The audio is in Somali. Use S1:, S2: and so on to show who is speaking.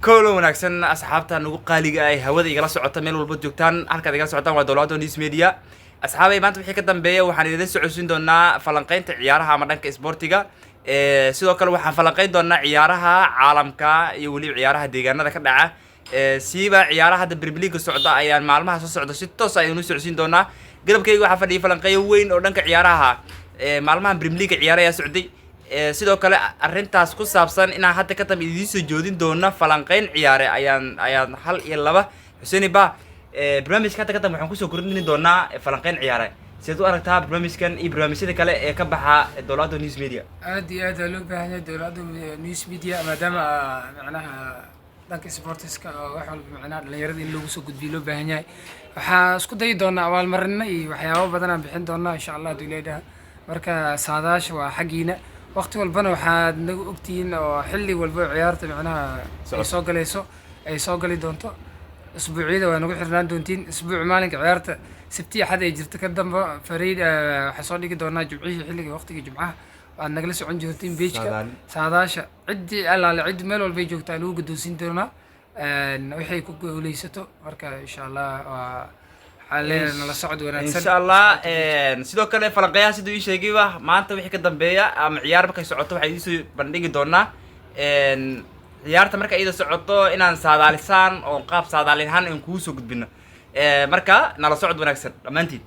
S1: Kowlo wanaagsan, asxaabta nagu qaaliga ay hawada igala socota, meel walba joogtaan, halkaad igala socotaan waa Dowlado News Media. Asxaabay, maanta wixii ka dambeeya waxaan idinla socodsiin doonaa falanqeynta ciyaaraha ama dhanka isboortiga. Sidoo kale waxaan falanqeyn doonaa ciyaaraha caalamka iyo weliba ciyaaraha deegaanada ka dhaca. Siiba ciyaaraha hadda Premier League socda ayaan maalmaha soo socda si toos ah idinla socodsiin doonaa. Garabkayga waxaa fadhiyay falanqeeyo weyn oo dhanka ciyaaraha. Maalmahan Premier League ciyaar ayaa socday. Sidoo kale arrintaas ku saabsan inaan hadda ka dambe idiin soo joodin doono falanqeyn ciyaare ayaan hal iyo laba Xuseeni ba. Barnaamijka hadda ka dambe waxaan kusoo kordhin doonaa falanqeyn ciyaare. Sideed u aragtaa barnaamijkan iyo barnaamijyada kale ee ka baxa Dowladda News Media?
S2: Aad iyo aad aa loo baahan yahay Dowladda News Media, maadaama macnaha dhanka sportiska oo wax walba macnaha dhalinyarada in loogu soo gudbiyo loo baahan yahay. Waxaa isku dayi doonaa abaalmarino iyo waxyaabo badan aan bixin doonaa, insha Allah, haduu leedaha. Marka saadaasha waa xaggiina, waqti walbana waxaad nagu ogtihiin oo xilli walba oo ciyaarta macnaha ay soo galayso, ay soo gali doonto. Isbuucyada waa nagu xirnaan doontiin. Isbuuc maalinka ciyaarta Sabti, Axad ay jirto ka dambe fariid waxaa soo dhigi doonaa Jumcihii, xilliga waqtiga Jumcaha waad nagala socon jirtiin page-ka.
S1: Saadaalin.
S2: Saadaasha ciddii allaale cid meel walbay joogtaa lagu guddoonsiin doonaa waxay ku guuleysato. Marka insha Allah waa waxaa leeyahay nala socod wanaagsan.
S1: Insha Allah. Sidoo kale falanqeeyaha siduu ii sheegayba, maanta wixii ka dambeeya ama ciyaar markay socoto waxaa idiin soo bandhigi doonaa ciyaarta marka iyada socoto inaan saadaalisaan oo qaab saadaalin ahaan aan kugu soo gudbino. Marka nala socod wanaagsan dhammaantiin.